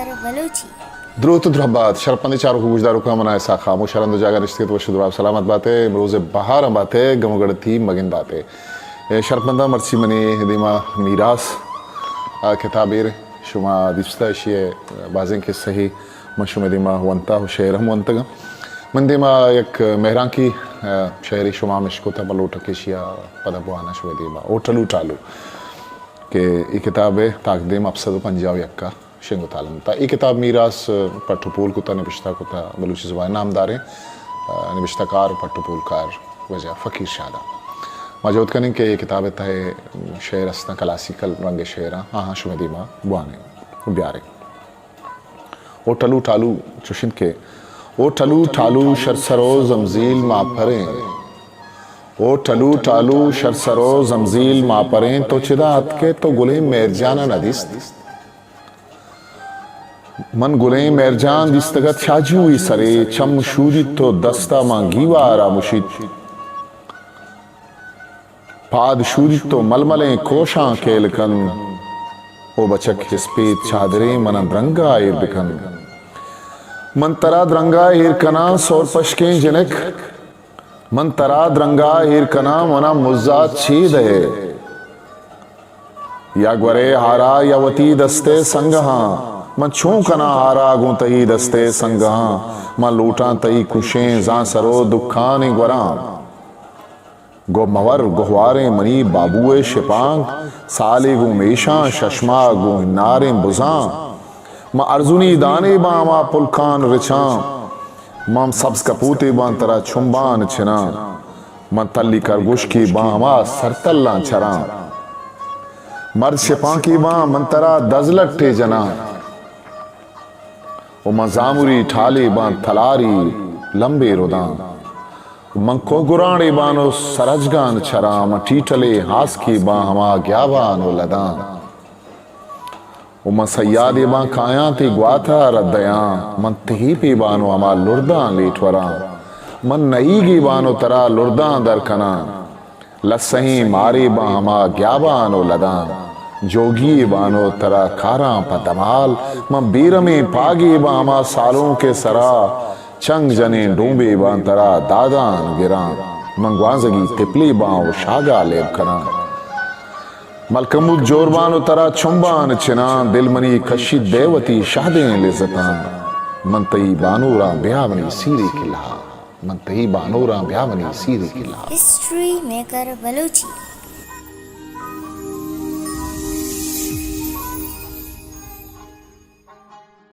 بلوچی۔ دروت و درہبات، شرپندیں چاروک و گوشداروکاں، من آں اسحاق خاموش، ہر ہند و جاگہ نشتگ ات وش و دراہ سلامت بات ئے، امروز ءِ بہاراں بات ئے، گم و گڑتی مگن بات ئے۔ اے شرپنداں، مرچی منی دیما میراث ءِ کتاب ایر، شما دیستہ، اشی ءِ بازیں قصہ ئے من شمئے دیما ونتہ و شعر ہم ونتگاں۔ من دیما یک مہرانکی، ءِ، شعرے شما ہم اشکتہ، من لوٹاں کہ اشی ءَ پدا بواناں شمئے دیما۔ او ٹلو ٹالو کہ اے کتاب ءِ تاکدیم ہپت سد و پنجاہ و یک ءَ شنگ و تالان بوتہ۔ اے کتاب میراث پٹ و پول کتہ، نبشتہ کتہ، بلوچی زبان ءِ نامداریں، ءِ، نبشتہ کار و پٹ و پولکار واجہ فقیر شاد ءَ۔ ما جہد کنیں کہ اے کتاب ءِ تہ ءَ شعر استاں، کلاسیکل رنگ ءِ شعراں، آہاں شمئے دیما بوانیں و بیاریں۔ او ٹلو ٹالو چوش انت کہ، او ٹلو ٹالو شرسر و زمزیل ماپریں۔ او ٹلو ٹالو شرسر و زمزیل ماپریں، تو چدا اتکئے، تو گلیں مہرجان ءَ نہ دیست؟ من گلیں مہرجان دیستگ ات شاجوئی سرے، چم شودیت و دست ءَ ماں گیوار ءَ مشیت۔ پاد شودیت و ململیں کوشاں کیل کن۔ او بچک ہسپیت چادریں من ءَ درنگا ایر بکن۔ من ترا درنگا ایر کناں سور پشکیں جنک۔ من ترا درنگا ایر کناں، من ءَ مزات چے دئے؟ یا گورے ہارا یا وتی دست ءِ سنگہاں۔ من چون کناں ہارا گوں تئی دست ءِ سنگہاں؟ من لوٹاں تئی کشیں زانسر و دکانیں گوراں۔ گو مور گہواریں منی بابو ءِ شپانک، سالے گوں میشاں، ششما گوں ہناریں بزاں۔ من ارزنی دانے باں ہما پلکان رچاں، من سبز کپوتے باں ترا چمبان چناں، من تلی کرگوشکے باں ہما سرتلاں چراں۔ مرد شپانکے باں من ترا دزلٹے جناں، و من زامری ٹالے باں تلاری لمبے رداں۔ من کوہ گرانڑے باں و سرجگان چراں، من ٹیٹلے ہاسکے باں ہما گیابان و لداں۔ و من صیادے باں کایاں تئی گوات ءَ رد دیاں، من تہیپے باں و ہما لرداں لیٹ وراں۔ من نئیگے باں و ترا لرداں در کناں۔ لسہیں مارے باں ہما گیابان و لداں، جوگی باں و ترا کاراں پہ دمال۔ من بیرمیں پاگے باں ہما سالونک ءِ سرا، چنگ جنیں ڈومبے باں ترا دادان گراں۔ من گوانزگی تپلے باں و شاگا لیب کناں۔ ملکموت جور باں و ترا چمبان چناں، دل منی کشیت دئے وتی شہدیں لذتاں۔ من تئی بانوراں بیا منی سیرے کلہا، من تئی بانوراں بیا منی سیرے کلہا۔ ہسٹری میکر بلوچی۔